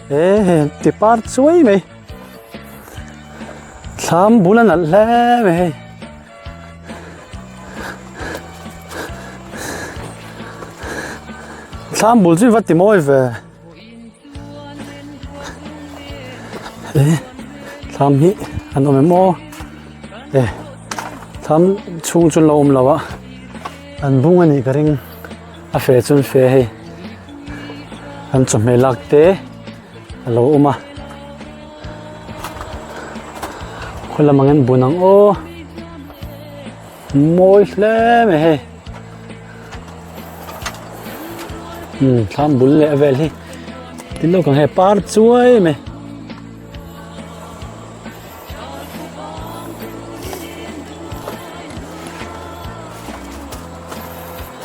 E hei ti par chuai mai thlam bul a nalh hle mai hei. Thlam bul chu i va ti mawi ve. E thlam hi an awm em aw e thlam chhung chu an lo awm lo a an bung a nih ka ring a fe chu an fe hei an chawhmeh lak te a lo awm a khaw lam ang in bun ang aw mawi hle mai hei. Umm thlam bul leh a vel hi tin lawk ang hei par chuai mai.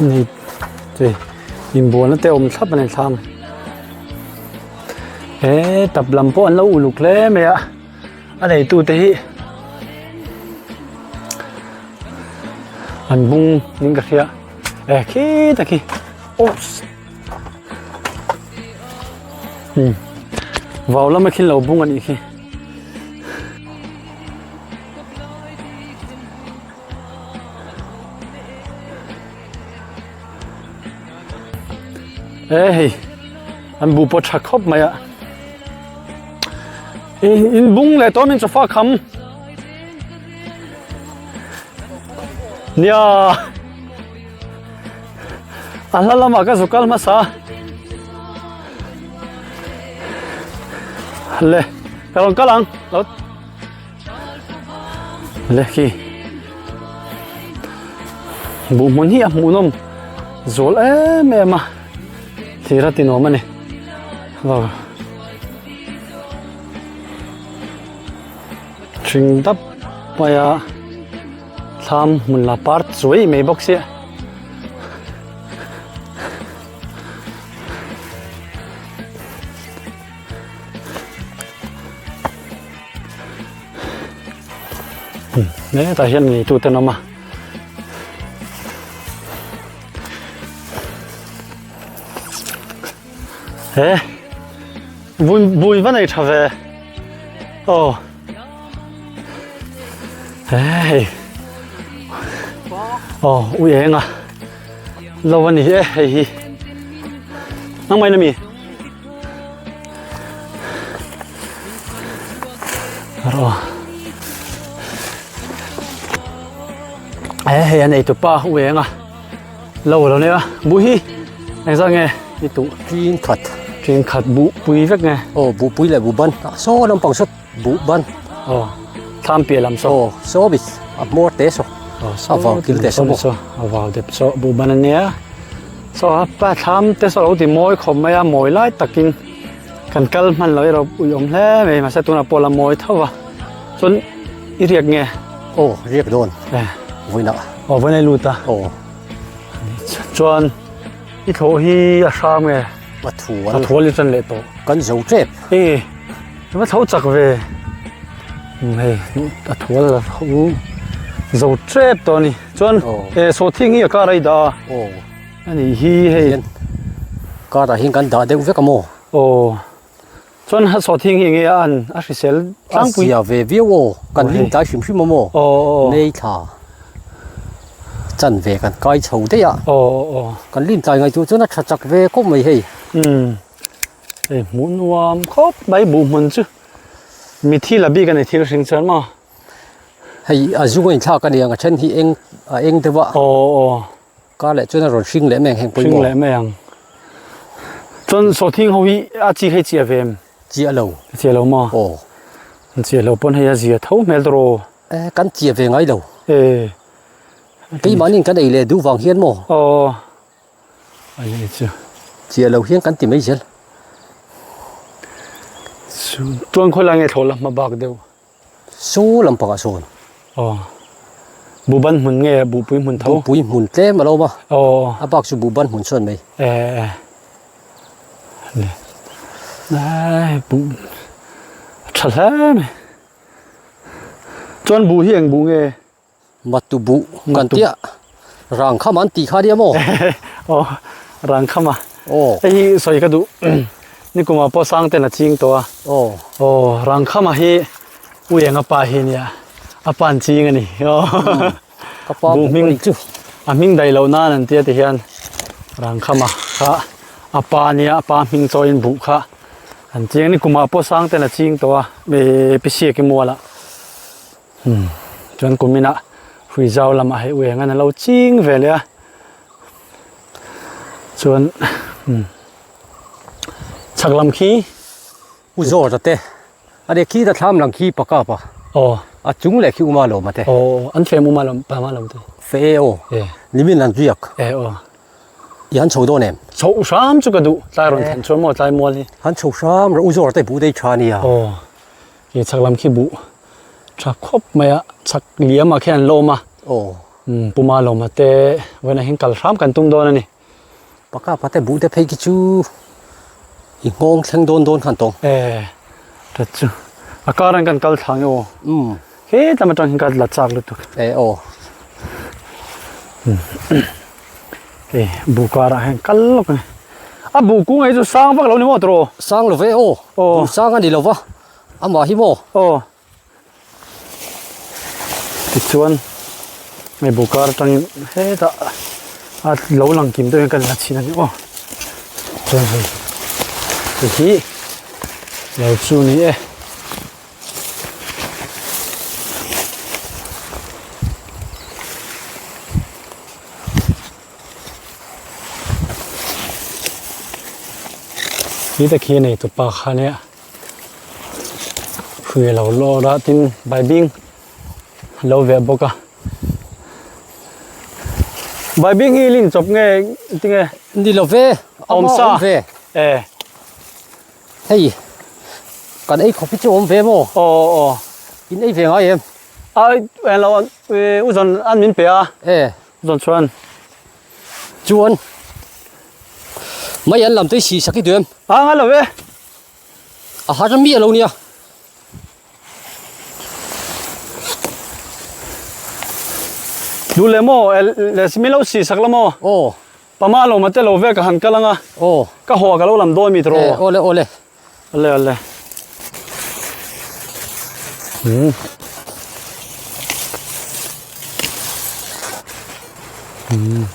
Ni te inbualna te awm thlap a ni thlam he tap lam pawh an lo uluk hle mai a a neitu te hi an bung niin ka hria e khi tak hi oops umm vau lama khi lo bung a nih khi. E hei an bu pawh tha khawp mai a in bung leh tawh min chawfa kham nia a hla lamah ka zu kal hmasa le ka rawn kal ang lo Le khi buh hmun hi a hmuhnawm zual em em a thir a tinuam a ni vau hring dap mai a thlam hmun la par chuai mai bawk sia. Hetah hian ngeitu te an awm a he bui bui va nei tha ve aw hei aw ui eng a lo a ni e hei hi nangmah in ami. Ro. E hei a nei tu pa u eng a lo lo nia bu hi eng zat nge i tuh Ṭin khat. Ṭin khat bu pui vek nge. Aw bu pui leh bu ban ah saw lampang saw bu ban. Aw thlam piah lam saw. Aw saw bik a hmawr te saw. Aw a vau kil te saw bawk. A vau dep saw bu ban a nia. Saw a pa thlam te saw lo ti mawi khawp mai a mawi lai takin kan kal hman loh erawh ui awm hle mai mahse tunah pawh la mawi tho va chuan i riak nge aw riak dawn e vawiinah aw vawiinah i lut a aw chuan i thlawh hi a hrang nge a thual a thual i tan leh tawh kan zo tep e va tho chak ve hei a thual la zo tep tawh a ni. Chuan eh sawhthing hi a kar a i dah a. Aw. A nih hi hei. Hian karah hian kan dah deuh vek a maw? Aw. Chuan a sawhthing hi enge a an a hrisel tlangpui. A zia ve viau aw. Kan lim tlai hrim hrim a maw? Aw aw. May thla chan ve kan kai chho daih a. Aw aw. Kan lim tlai ngaihtuah chuan a tha chak ve khawp mai hei. Umm. Hei hmuh nuam khawp mai buh hmun chu mithi la bik a ni thil hring chuan maw? Hei a zung a inthlak a ni ang a then hi eng a eng deuh a. Aw aw. Kar leh chuan a rawn hring leh mai ang heng pawimawh. Hring leh mai ang. Chuan sawhthing ho hi a chi hei chiah ve em? Chiah lo. Chiah lo maw? Aw. Chiah lo pawn hei a zia tho hmel tawh rawh. E kan chiah ve ngai lo. E. Keimahni kan ei leh duh vang hian maw? Aw. A ni chu. Chiah lo hian kan ti mai zel. Chuan khawi lai nge thlawh la hma bak deuh? Saw lampangah sawn. Aw. Buhban hmun nge buhpui hmun tho? Buhpui hmun tlem a lo awm a. Aw. A bak chu buhban hmun chuan mai. E e. Le. Ai buh tha hle mai. Chuan buh hi eng buh nge? Matu buh kan tia rang kham an tih kha nia maw? Aw rang kham a. Aw. Hei hi sawi ka duh. Nikumah pawh Sangten a ching tawh a. Aw. Aw, Rangkhama hi U Enga pa hi nia, a pa an ching a ni. Aw. Ka pa Buh hming chu. A hming daih loh nan an tia ti hian Rangkhama kha a pa nia, a pa hming chawiin buh kha an ching a ni. Kumah pawh Sangten a ching tawh a, Pisiaki mualah. Umm chuan kuminah hrui zau lamah hei U Engan a lo ching ve leh a. Chuan umm chhak lam khi U Zawta te a ni khi ta thlam lang khi pakap a aw a chung leh khi Uma Lawma te aw an fem Uma Lawm pa Ma Lawm te fe e aw e nimin an riak e aw i han chho dawn em chho hram chu ka duh tlai rawn thlen chuan maw tlai mual hi han chho hram rawh U Zawta te buh daih tha nia aw Khi chhak lam khi buh tha khawp mai a, chhak liam ah khian an lawm a. Aw. Umm Puma lawma te vawiinah hian kal hram kan tum dawn a ni. Paka pate buh te phei khi chu i nghawng thleng dawn dawn khan tawng. E that chu a kar an kan kal thla nge aw. Umm. Hetlama tang hian ka la chak lutuk. E aw. Umm hei buh karah hian kal lawk a ni. A buh kung hi chu sang vak lo ni maw tawh? Sang lo ve aw. Aw. Buh sang a ni lo va. Amah hi maw? Aw. Tichuan hei buh kar atangin hetah a lo lang kim deuhin kan la chhin a ni aw. Chuan hei hei hi lo chu ni e. Khi te khi nei tupa kha nia hrui lo lawr a tin baibing a lo ve bawk a baibing hi lin chawp nge tinge ni lo ve awm sa awm ve e hei kan ei khawp hi chu awm ve maw aw aw in ei ve ngai em a en lo u zawn an min pe a e zawn chuan Chuan mai an lam te si sak i duh em? A ngai lo e. A har miah lo nia. Duh leh maw le mi lo si sak la maw? Aw. Pama lo mate lo ve ka han kal anga. Aw. Ka haw ka lo lam dawn mi tawh. E awle awle. Awle awle. Hmm. Hmm.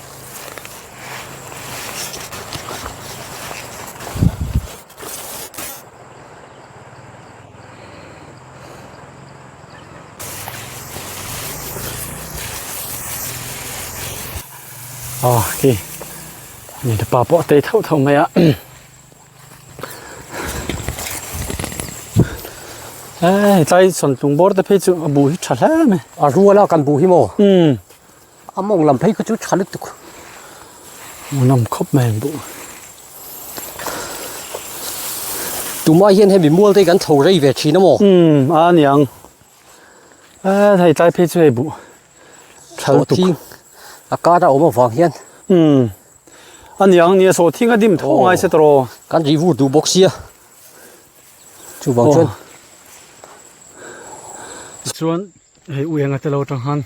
Aw khi ni pa pawh tei thauh thauh mai a. Hei tlai sawntlung bawr te phei chu a buh hi tha hle mai. A rual a kan buh hi maw? Umm. A mawng lam phei kha chu tha lutuk. Hmuhnawm khawp mai an buh. Tumah hian hemi mual te hi kan chho rei ve thin a maw? Umm a niang. Hei tlai phei chu hei buh tha lutuk. A kar a awm avang hian. Umm. A niang nia saw thing a dim tho ngai se tawh. Kan rih vur duh bawk sia. Chuvang chuan. Chuan hei ui anga te lo tang han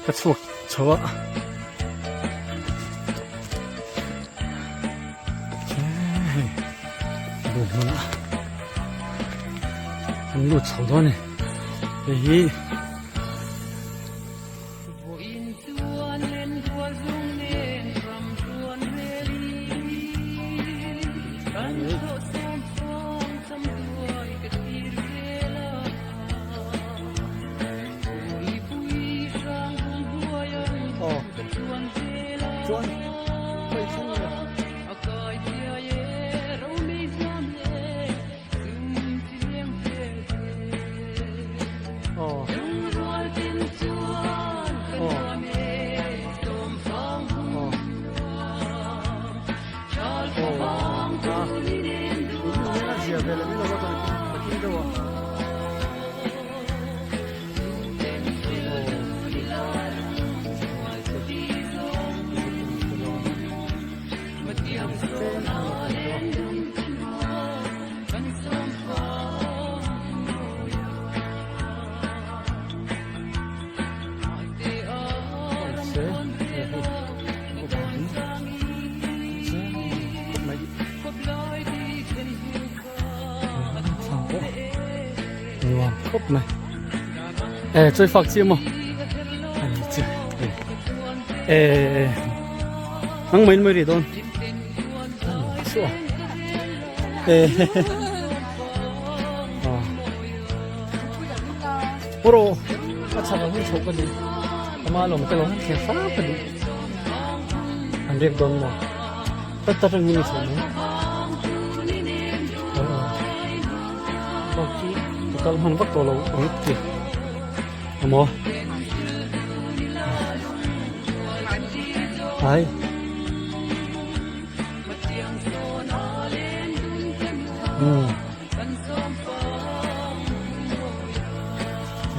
ka chhuak chho a. Hei bu hmun a an lut chho dawn a ni. Hei hi. khawp mai e chawi fak chiah maw ani chu e e nang mai mai ri dawn ani chu e pawh a chhak ang chho ka ni ama lawm te lo han thlen fak ka ni an riak dawn maw ta ta reng ni chho mai Bak chu ka kal hman vak tawh lo ang ti amaw ai um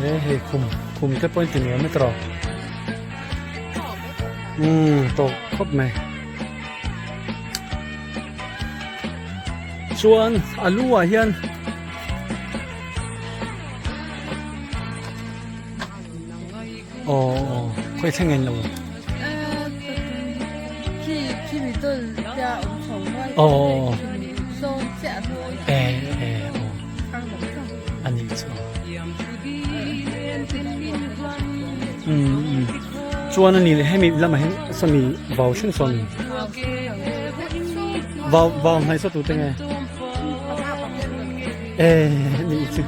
e hei khum khum te pawh in ti nuam e tawh um tawk khawp mai. Chuan a lu ah hian aw aw khawi thleng en lo aw e e aw ani chu um um chuan ani leh hemi lamah hian sawmi vau thleng sawn Vau vau hnai sa tu te nge. E ni chu.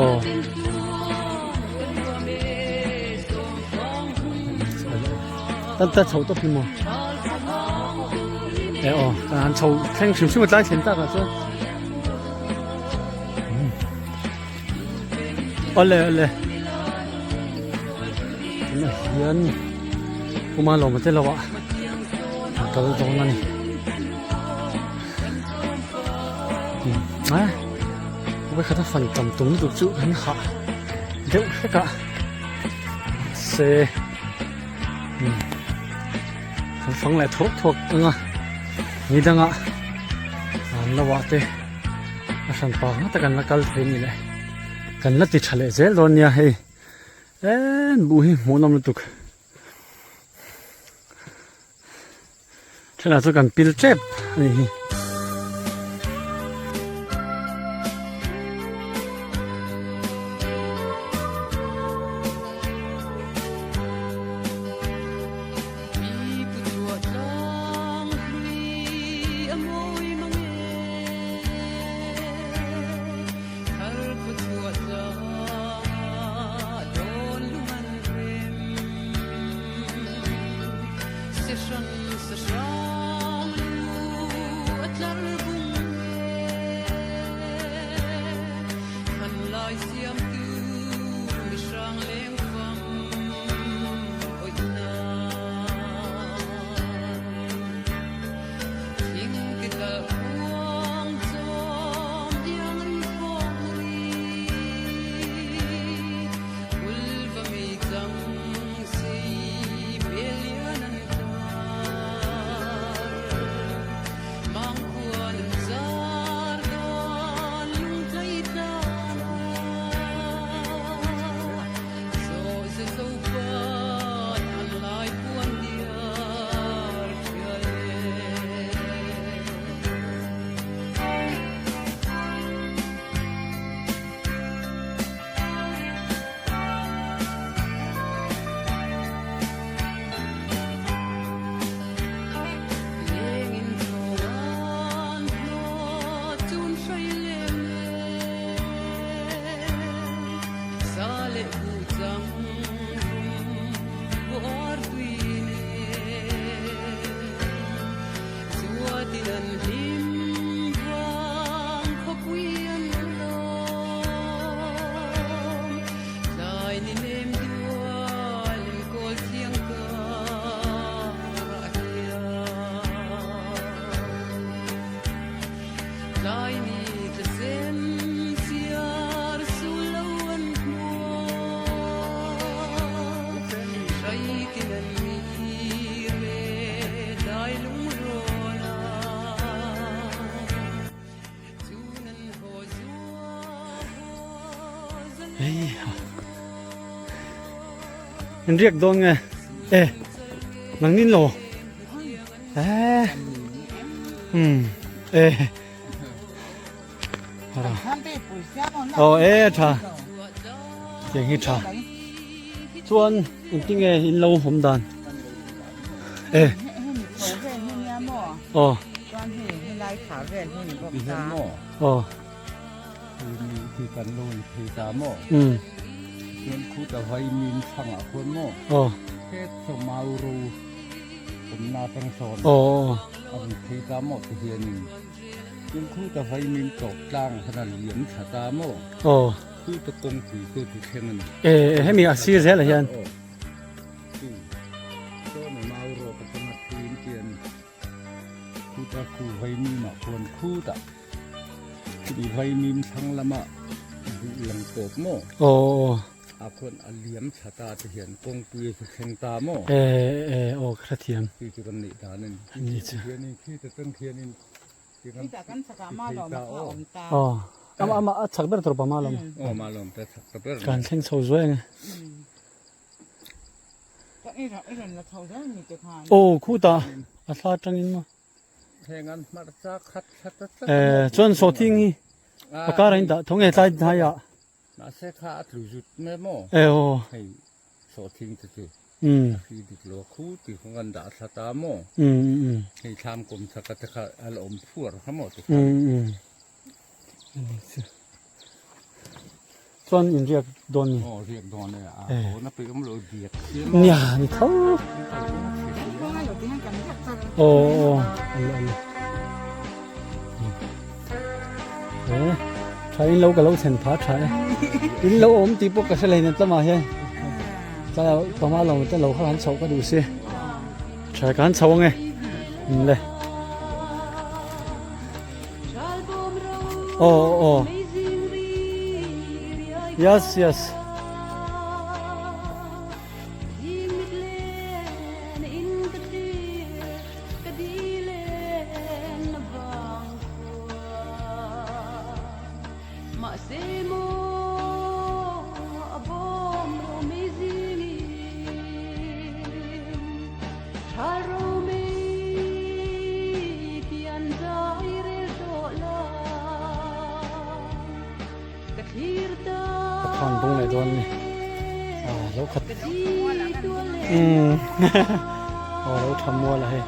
Oh. Tan ta chho to mo. E oh, kan chho thleng hrim hrim tlai thlen tak a chu. Ole ole. Tunah hian puma lawm te lo ah an kal dawn a ni. A vawikhat a fan tam tum lutuk chu kan hah deuh hlek a mahse kan fang leh thuak thuak ang a ni dangah an lo ah te a hran pa nga tak an la kal thei a ni le kan la ti tha leh zel dawn nia hei. En buh hi hmuhnawm lutuk thenah chu kan pil tep a ni hi. In riak dawn nge e nang nin lo e um e. Aw e tha tiang hi tha chuan engtinge in lo awm dan e aw aw um aw aw Tin khuta vaimim tawp tlang khan a liam thla ta maw? Aw. Khuta kawngpui chu ti thleng a ni. E hemi a sir zel ah hian. Aw. Chu. Sawn a mau rawk atanga thuin chian khuta khu vaimim ah khuan khuta khi vaimim thlang lama duh lang tawp maw? Aw. A khuan a liam thla ta te hian kawngpui a chu thleng ta maw? E e aw ka hrethiam. Chu chu kan neih dan a ni. Ani chu. Khianin khita tang khianin Aw ama ama a chak ber tur pa malawm. Aw malawm te chak ta ber. Kan thleng chho zuai ange. Aw khuta a thla atangin maw. Thleng an hmarcha khat thla ta tlat. Eh chuan sawhthing hi a karah in dah tho nge tlai hnaiah. Mahse kha a tlu zut mai maw? E aw. Hei sawhthing te chu. Um. A hri dik lo khu ti kha kan dah thla ta maw? Um um. Hei thlam kawm chak a te kha a la awm phuar kha maw ti kha. Um um. Ani chu. Chuan in riak dawn ni. Aw riak dawn e a. E. Aw na pe awm lo diak sia maw? Nia ni tho. Aw aw. Ale ale. E tha in lo ka lo thlen pha tha e in lo awm tih pawh ka hre hlei nen tlama hian tlai pama lo te lo kha han chhoh ka duh si tha ka han chho ange le aw aw yes yes Khan bung leh dawn ni ah lo khat umm aw lo tha mual a hei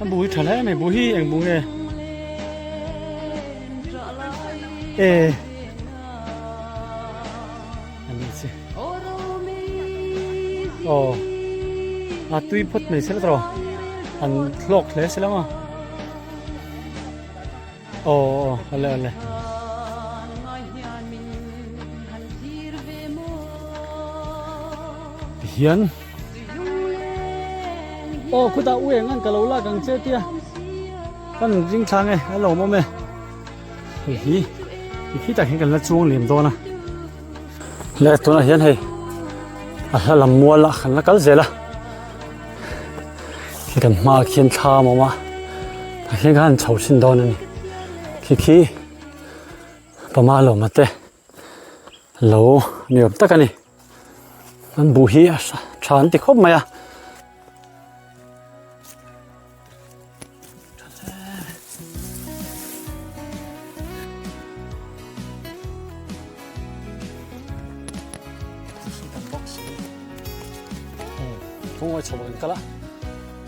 a bu hi tha hle mai bu hi eng bu nge e ani chi aw a tui phawt mai se la tawh an hlawk hle se la maw Aw aw ale ale. Tihian aw khutah u eng an ka lo lak ang che tia kan ring thlang e a lawm awm e hei hi ti khi tak hian kan la chuang lem dawn a le tunah hian hei a hla lam mual ah kan la kal zel a. Khi kan hmaah khian thla a awm a tah khian khan chho thin dawn a ni khi khi pama lawma te lo ni awm tak a ni an buh hi a tha an ti khawp mai a. Khawngawi chho kan kal a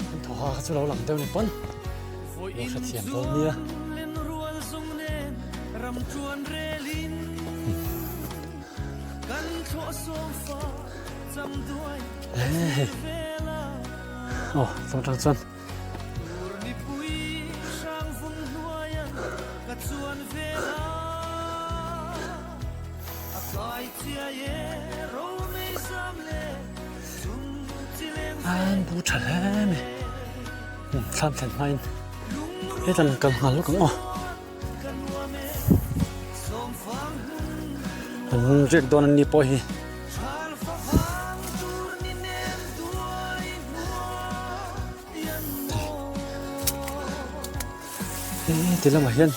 kan thaw ha kha chu lo lang deuh ni pawn lo hrethiam dawn nia. Hei aw tawng tang chuan An bu tha hle mai thlam thlen hmain hetan kal nghal lawk ang aw an riak dawn an ni pawh hi. Ti lamah hian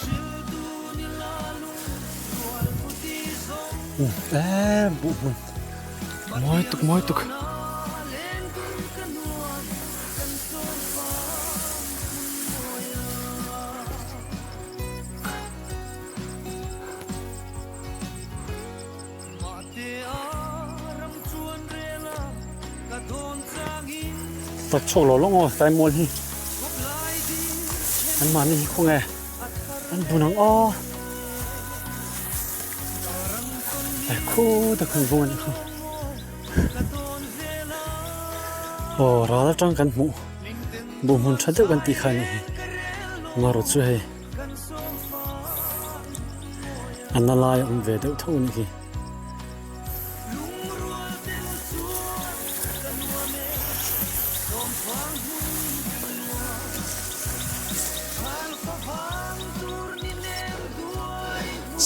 eee buh hmun mawi tuk mawi tuk. Tak chhuak lo lawng aw tlai mual hi an mahni hi khawnge an bun ang aw e khu tak an bung a nih kha aw ral atang kan hmuh buh hmun tha deuh kan tih kha a nih hi amaherawh chu hei a na lai a awm ve deuh tho a nih hi.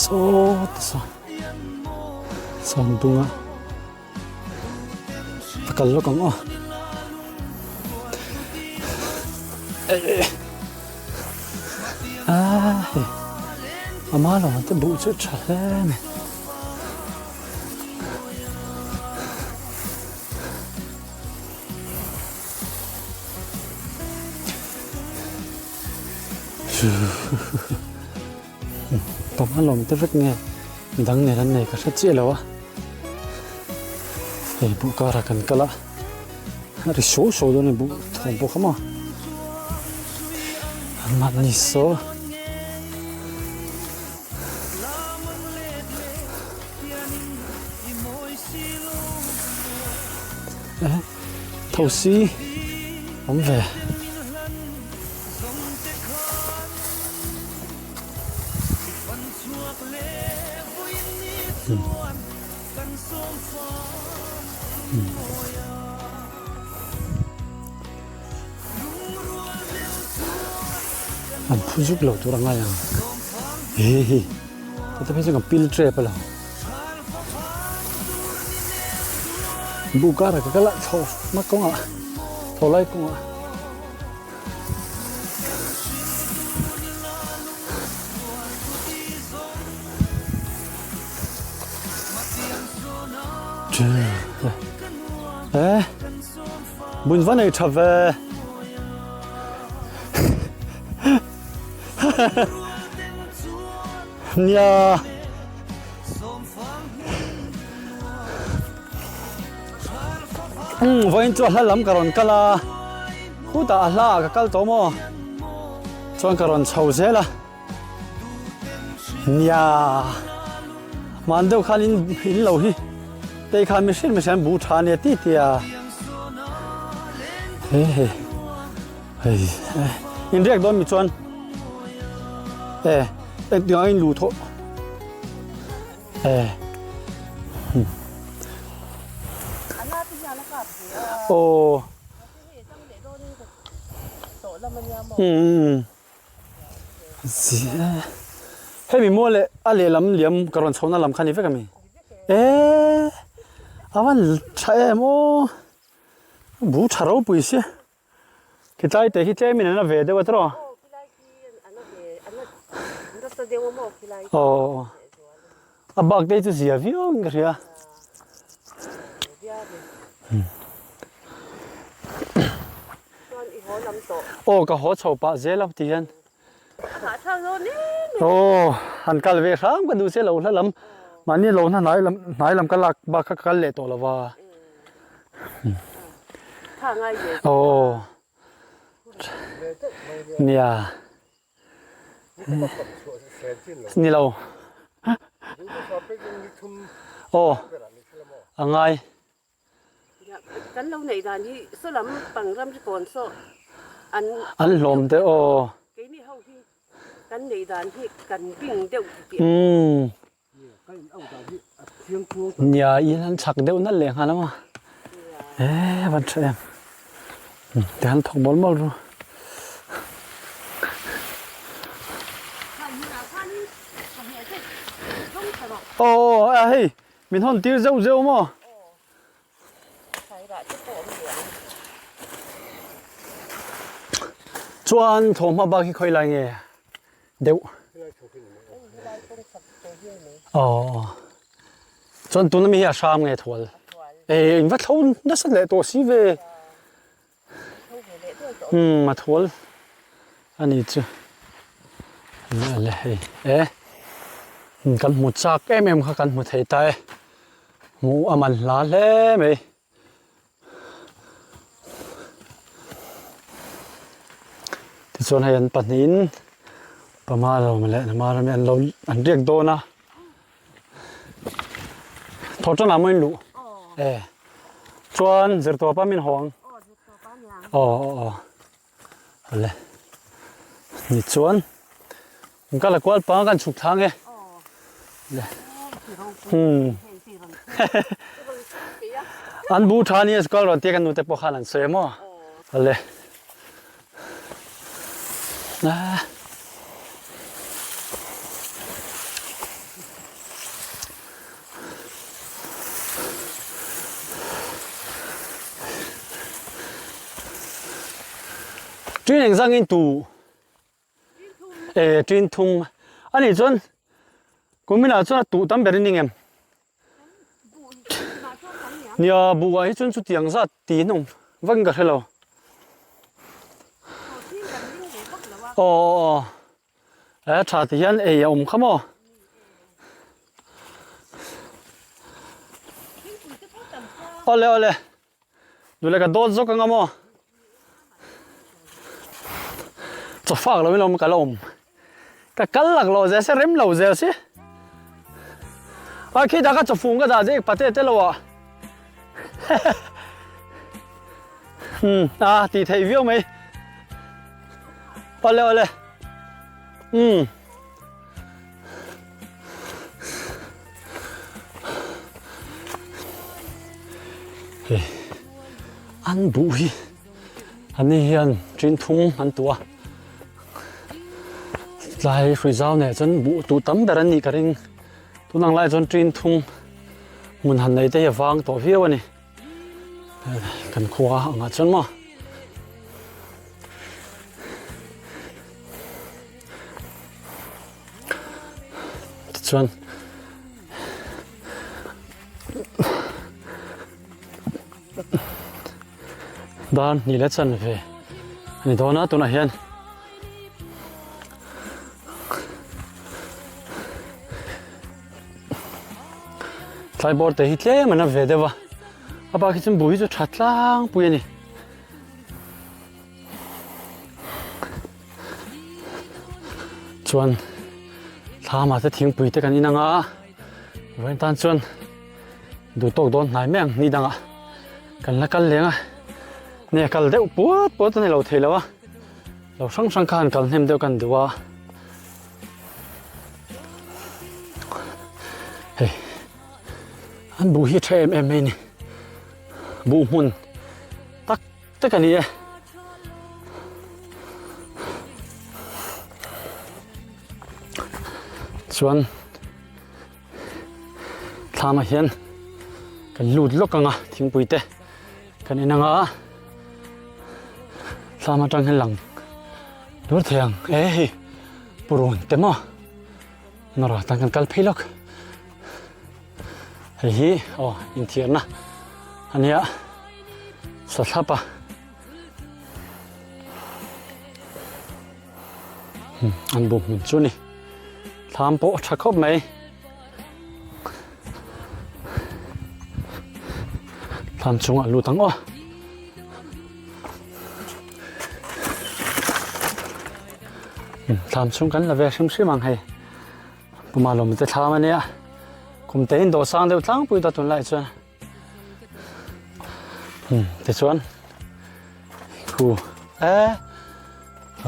Saw te sawn sawn dung a a kal lawk ang aw a hei a hma lamah te buh chu a tha hle mai. Panga lawm te vek nge midang nen an nei ka hre chiah lo a hei buh karah kan kal a a ri suau suau dawn a ni buh thawm pawh kha maw an mahni saw. Thosi awm ve. An phu zuk lo tur a ngai ang he he heta phei chuan ka pil tep a lo buh karah ka kal a thlawh hma kawngah thaw lai kawngah. Eh bun va nei tha ve nia um vawiin chu a hla lam ka rawn kal a khutah a hla ah ka kal tawh maw chuan ka rawn chho zel a. Nia hman deuh khan in in lo hi tei khan mihring mihring an bu tha ania ti ti a he he hei in riak dawn mi chuan e engtiang angin lu thawh e aw umm. Hemi maw leh a lehlam liam ka rawn chhohna lam kha ni vek a mi? Eee a van tha em aw bu tha ropui sia khilai te hi tlem in an la ve deuh a tiraw aw a bak te hi chu zia viau in ka hria. Aw ka haw chho pah zel a ti hian aw han kal ve hram ka duh che lo hla lam mahni lo hna hnai lam hnai lam ka lak bak kha ka kal leh tawh lo va aw nia ni lo aw a ngai. Kan lo neih dan hi saw lam pang ram ri kawn saw an An hlawm te aw. Keini ho hi kan neih dan hi kan bing deuh ti tih. Umm. Nia in an chak deuh nalh leh nghal ang a. Eee van tha em. Ti han thawk mawl mawl ru. Aw aw a hei. Min hawn tir zeuh zeuh maw? Chuan thawmhma bak hi khawi lai nge deuh? Aw. Chuan tuna mi hi a hram nge thual? Ei in va thlo nasa leh tawh si ve. Umm a thual a ni chu le le hei e kan hmu chak em em kha kan hmu thei ta e hmuh a man hla hle mai. Tichuan hei an pahnihin Pama lawm leh Nama ram hi an lo an riak dawn a. Thaw tan ah maw in luh? E. Chuan zirtawp a min hawng? Aw aw aw. Awle. Ni chuan in kal a kual pang kan chhuk thlang e. Le. Hmm. An bu tha ni school rawn tia kan nute pawh khan an sawi a maw? Awle. Ah. Ṭin engzang in tu e ṭin thum a nih chuan kuminah chuan a tuh tam ber in ning em? Nia buh ah hi chuan chutiang zat tih hnung vak in ka hre lo. Aw aw aw e tha ti hian ei a awm kha maw. Awle awle Nule ka dawt zawk anga maw? Chaw fak lo in awm ka la awm. Ka kal lak lo zel se rem lo zel si. A khi dah ka chaw fung ka dah zek pate te lo ah. Hmm, a ti thei viau mai. Awle awle. Hmm. Hei an buh hi an ni hian ṭin thum an tuah a tlai hrui zau nen chuan buh tuh tam ber an nih ka ring tun ang lai chuan ṭin thum hmun han nei te hi a vang tawh viau a ni kan khua angah chuan maw. Tichuan dar hnih leh chanve a ni dawn a tunah hian tlai bawr te hi tlem an la ve deuh a a bak hi chuan buh hi chu tha tlangpui a ni. Chuan thlamah te thingpui te kan in ang a vawiin tan chuan duh tawk dawn hnai mai ang ni dangah kan la kal leng a nge kal deuh puat puat a ni lo thei lo a lo hrang hrang khan kal hnem deuh kan duh a hei an buh hi a tha em em mai a ni buh hmun tak tak a ni e. Chuan thlamah hian kan lut lawk ang a thingpui te kan en ang a thlam atang hian lang dur thei ang e hei purun te maw nawrah tan kan kal phei lawk hei hi aw inthiarna a nia sathlap a. An bu hmun chu ni thlam pawh a tha khawp mai thlam chungah lut ang aw thlam chung kan la ve hrim hrim ang hei puma lawm te thlam ania kum te in dawh sang deuh tlangpui ta tunlai chuan Tichuan khu e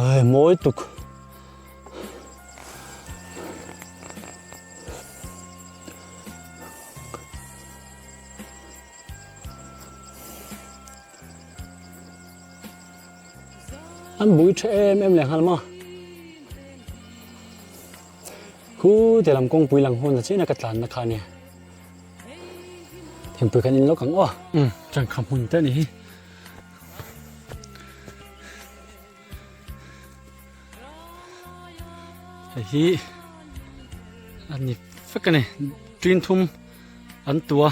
ai mawi tuk an bui tha em em leh nghal maw khu ti lam kawngpui lang hun a chiah na ka tlan na kha a nia. Thingpui kan in lawk ang aw. Umm changkha hmun te a ni hi. Hei hi a ni vek a ni tin thum an tua.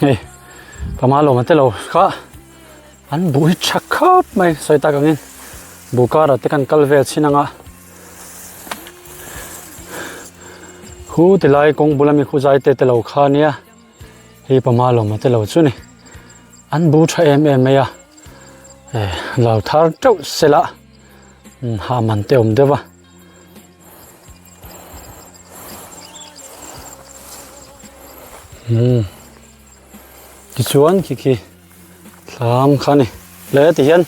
Hei pama lawm a te lo kha An buh hi tha khawp mai sawi tak angin buh karah te kan kal vel chin anga khu ti lai kawng bula mi khu zai te te lo kha nia hei pama lawm te lo chu ni an buh tha em em mai a eh lo thar teuh sela ha man te awm deuh a. Umm tichuan khi khi thlam kha ni le ti hian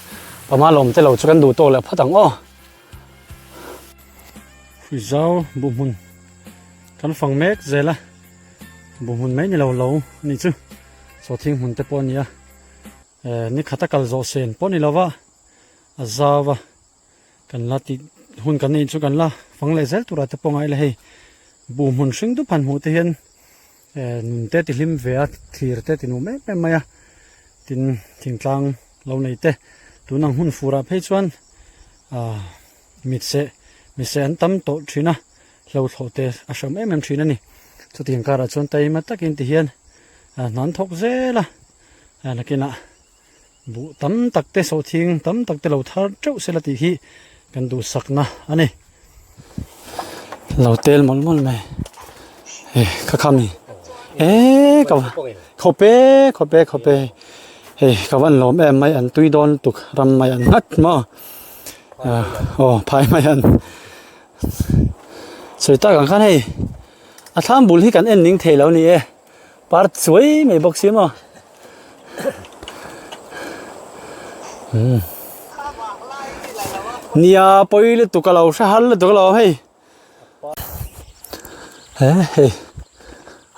pama lawm te lo chu kan duh tawk leh phawt ang aw zau buh hmun kan fang mek zel a buh hmun mai ni lo lo ni chu sawhthing hmun te pawh a ni a eh ni khat a kal zawh sen pawh ni lo va a zau a. Kan la tih hun kan neih chu kan la fang leh zel turah te pawh ngai la hei buh hmun hring dup han hmuh te hian eh nun te ti hlim ve a thlir te ti nuam em em mai a tin thingtlang lo nei te tun ang hun furah phei chuan ah mit seh mit seh an tam tawh thin a hlo thlawh te a hram em em thin a ni chutiang karah chuan taima takin ti hian hna an thawk zel a nakinah. Buh tam tak te sawhthing tam tak te lo thar teuh sela tih hi kan duhsakna a ni. Lo tel mawlh mawlh mai. Hei ka kham hi. E ka khawp e khawp e khawp e. Hei ka van lawm em mai an tui dawn lutuk ram mai an nghat maw. Aw phai mai an. Sawi tak ang khan hei a thlam bul hi kan en ning thei lo ni e. Par chuai mai bawk si maw. Nia pawi lutuk a lo hre har lutuk a lo hei. He hei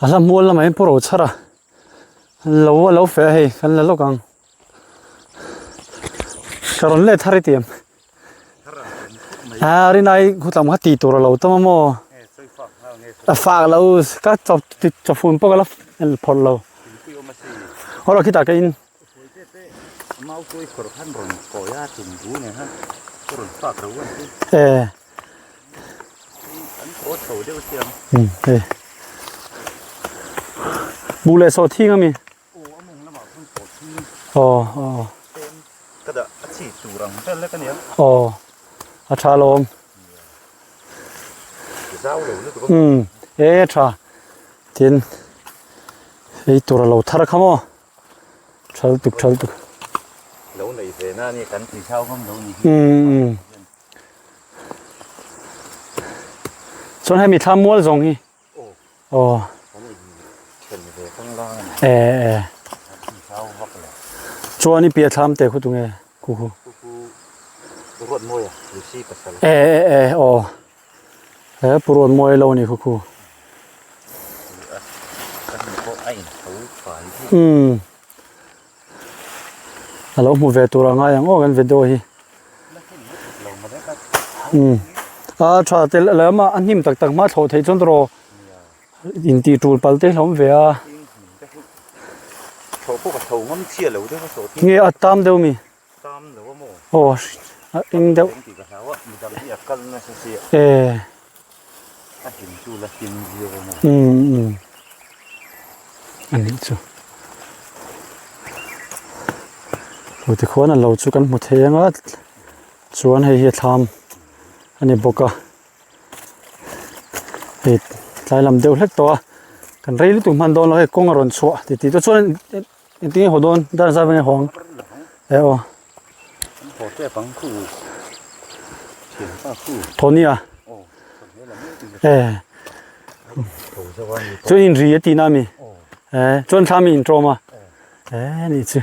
a hla mual lamah hian pawh ro chhar a lo a lo feh a hei kan la lawk ang. Ka rawn let har i ti em. A rinai khutlam kha tih tur a lo tam a maw. A fak lo ka chawp chawfun pawh ka la phawrh lo. Aw khitah ka in. E. Hei. Buh leh sawhthing a mi. Aw aw. Aw a tha alawm. Umm e a tha tin ei tur a lo thar kha maw tha lutuk tha lutuk. Umm chuan hemi thla mual zawng hi. Aw. E e. Chuan i pia thlam te khu tunge khu khu. E e e aw. E pu ruat mawi lo ni khu khu. Um. A lo hmu ve tur a ngai ang aw kan video hi. Um. A tha tel lama a hnim tak tak hma thlawh theih chuan tawh in tih tul pal te hlawm ve a. Nge a tam deuh mi? Aw a eng deuh. E. Um um. A nih chu. Aw tikhuan a lo chu kan hmu thei ang a chuan hei hi a thlam a ni bawk a hei tlai lam deuh hlek tawh a kan rei lutuk hman dawn lo hei kawng a rawn chhuah ti tih te chuan engtin nge haw dawn dar zat vel nge haw ang e aw. Tony a e chuan in ri a tih na mi e chuan thla mi in tawm a e ni chu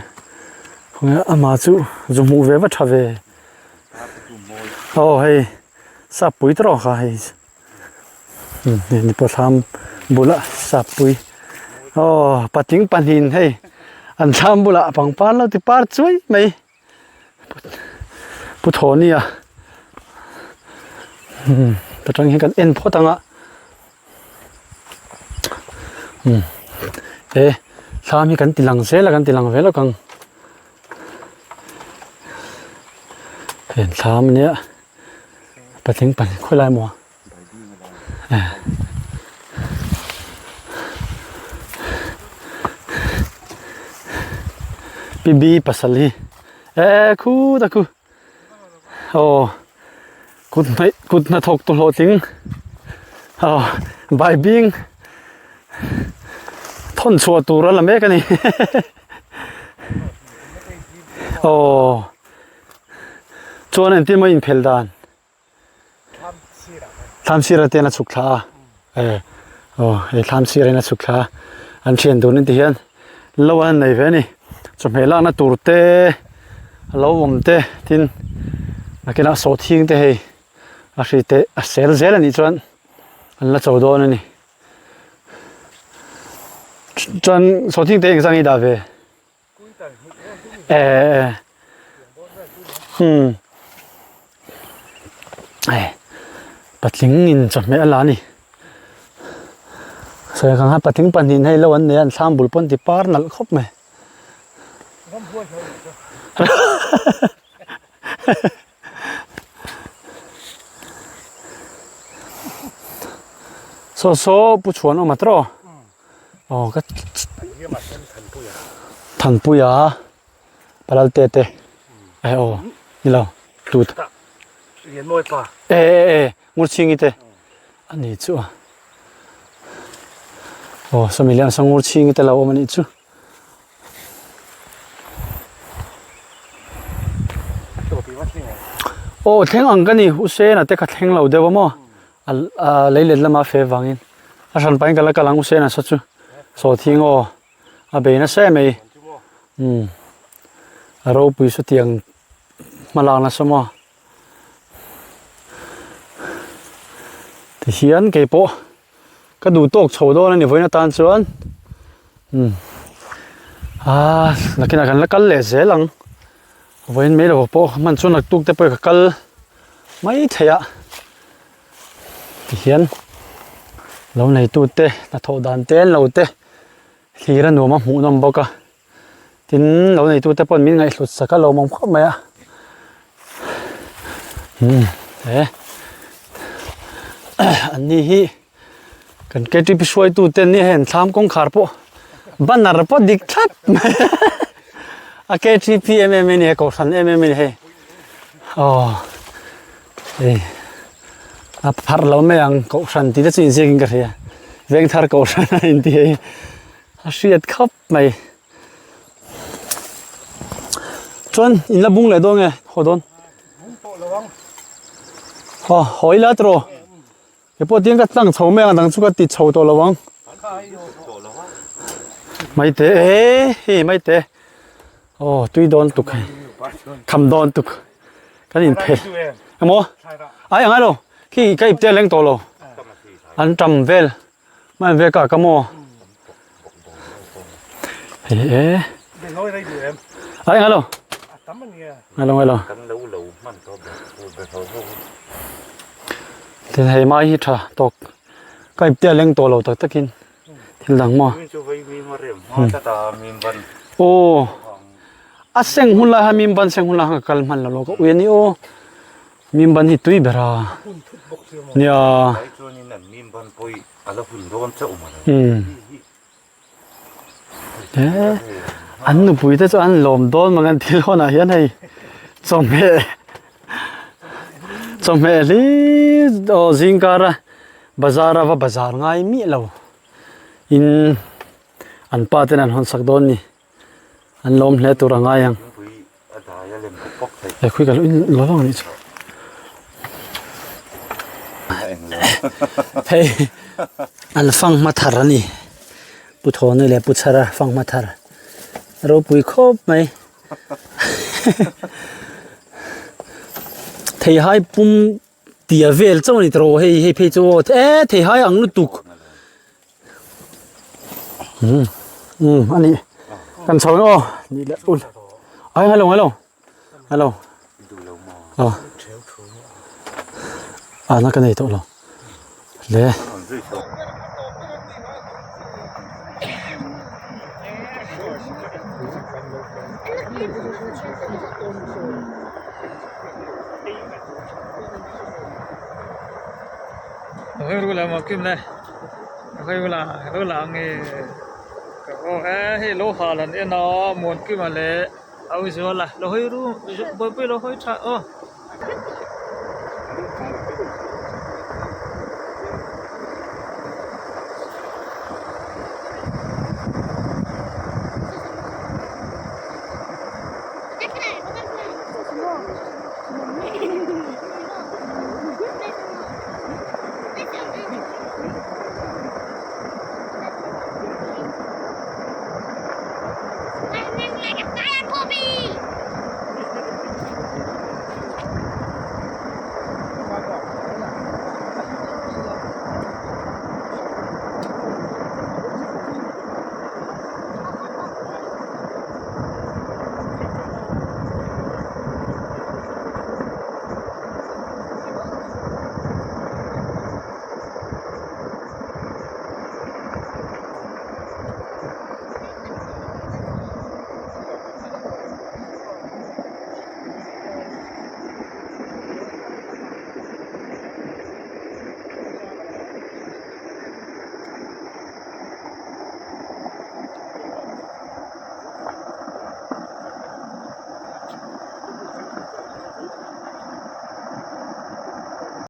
ama chu zu hmuh ve va tha ve aw hei sap pui tawh kha hei hei ni pawh thlam bulah sap pui aw patling pahnih hei an thlam bulah pangpar lo ti par chuai mai. Pu Thawni a umm ta tang hian kan en phawt ang a umm he thlam hi kan ti lang zel a kan ti lang ve lawk ang heng thlam ania patling pahnih khawilai maw Pi B pasal hi. E khu ta khu. Aw kut hnaih kut hnathawk tu hlawhtling aw baibing thawn chhuah tur a la mek a ni aw chuan engtin maw inphel dan thlam sirah te hian a chhuk thla a e aw hei thlam sirah hian a chhuk thla a an thian dun in ti hian lo an nei ve a ni chawhmeh lakna tur te a lo awm te tin nakinah sawhthing te hei a hri te a sel zel a nih chuan an la cho dawn a ni chuan sawhthing te engzah nge i dah ve. Eh hmm eh patling in chawhmeh a la a ni sawi ang kha patling pahnih hei lo an nei a an thlam bul pawn ti par nalh khawp mai saw saw pu chhuan awm a tawh. Aw ka Thanpuia Palal te te eh aw nilo tut e e e Ngurchhingi te ani chu a aw sawmi leh ang Ngurchhingi te lo awm anih chu. Aw thleng ang ka ni U Sena te kha thleng lo deuh a maw. A lei let lama fe vangin a hran pahin ka la kal ang u se nasa chu sawhthing aw a bei nasa em mai umm a ropui sawtiang hma lak nasa maw tihian keipawh ka duh tawk chho dawn a ni vawiin atan chuan umm ah nakinah kan la kal leh zel ang vawiin mai lo pawh hman chu naktuk te pawh ka kal mai thei a tihian lo neitu te hnathawh dan te an lo te thlir a nuam a hmuh nawm bawk a tin lo neitu te pawh min ngaihhlut sak a lo awm khawp mai a umm he an ni hi kan K T P hruaitu te an nia hei an thlam kawngkhar pawh banner pawh dik thlap mai a K T P em em a ni a kohhran em em a ni hei. Aw hei a pharh lo mai ang kohhran tih te chu inziak in ka hria vengthar kohhran a inti hei a hriat khawp mai chuan in la bung leh dawn nge haw dawn aw haw ila tawh rawh He pawh tiang ka tlang chho mai ang dang chu ka ti chho tawh lo ang. Maite e hei maite aw tui dawn tuk hei kham dawn tuk kan in phel emaw ai angai lo khi ka ipte leng tawh lo an tam vel mai ve ka ka maw hei e ai angai lo ngai lo ngai lo Tin hei mai hi tha tawk ka ipte a leng tawh lo tak takin thil dang maw aw a seng hun lai kha mim ban seng hun lai kha ka kal hman lo lo ka ui a ni aw mim ban hi tui ber a nia Eee an nupui te chu an lawm dawn mang an thil hawnah hian hei chawhmeh chawhmeh hlir aw zingkar a bazar a va bazar ngai miah lo in an pa ten an hawn sak dawn ni an lawm hle tur a ngai ang he khawi ka lo in lo vang anih chu hei an fanghma thar a ni pu thawni leh pu chhara fanghma thar ropui khawp mai theihai pum tia vel chauh a ni tawh hei hei phei chu aw e theihai ang lutuk um um a nih kan chho ang aw nih leh ul ai hello hello hello aw a na ka nei tawh lo le. Au zual a lo hawi ru buaipui lo hawi tha aw.